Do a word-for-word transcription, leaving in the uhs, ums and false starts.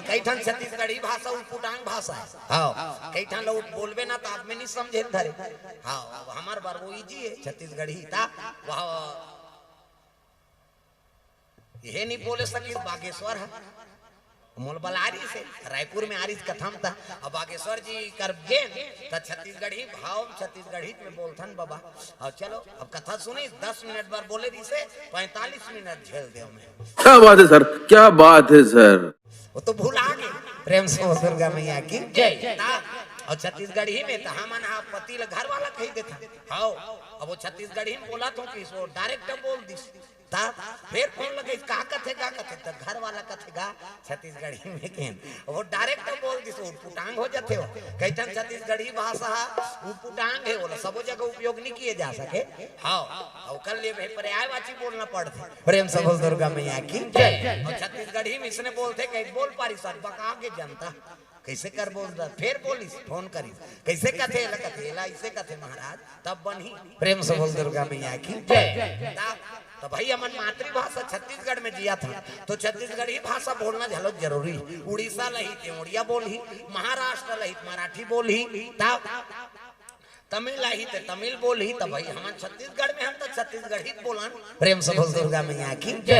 कई ठन छत्तीसगढ़ी भाषा उटपुटांग भाषा हे। हाँ, कई ठन ला बोलबे ना त आदमी नहीं समझे धरे। हाँ, अब हमर बर वो ईजी हे छत्तीसगढ़ी। त वह ये नहीं बोले सकिस बागेश्वर हे। मोला बला रिहिस हे, रायपुर में आ रिहिस कथा म त। अब बागेश्वर जी कर गेन त छत्तीसगढ़ी भाव छत्तीसगढ़ी में बोलथन बाबा। अब चलो, अब कथा सुनिस, दस मिनट बर बोले रिहिस हे, पैंतालीस मिनट झेल देव मैं। क्या बात है सर, क्या बात है सर। वो तो भुला गे। प्रेम से बोल दुर्गा मैया की जय। ता, अउ छत्तीसगढ़ी में त हमन हा पति ल घर वाला कहि देथन। हव, अब वो छत्तीसगढ़ी में बोलत हों कि वो डायरेक्ट बोल दिस। ता फेर फोन लगे, "का कथे, का कथे?" त घर वाला कथे गा छत्तीसगढ़ी में केन। वो डायरेक्ट बोल दिस, वो उटपुटांग हो जाथे हो। कई ठन छत्तीसगढ़ी भाषा हा उटपुटांग हे, ओला सबो जगह उपयोग नहीं किए जा सके। हव, ओकर लिए भाई पर्यायवाची बोलना पड़थे। प्रेम से बोल दुर्गा मैया की जय। अउ छत्तीसगढ़ी में इसने बोलथे, कहीं बोल पारिस, बका के जनता। कइसे कर बोल रहा? फेर बोलिस, फोन करिस, "कइसे कथे एला?" कथे, "एला अइसे कथे महाराज, तब बनही।" प्रेम से बोल दुर्गा मैया की जय। ता, त भाई हमन मातृभाषा छत्तीसगढ़ में जियत हन, त छत्तीसगढ़ी भाषा बोलना घलो जरूरी। उड़ीसा ल ही ते उड़िया बोलही, महाराष्ट्र ल ही त मराठी बोलही, ता तमिल आही त तमिल बोलही, त भाई हमन छत्तीसगढ़ में हन त छत्तीसगढ़ी बोलन। प्रेम से बोल दुर्गा मैया की जय।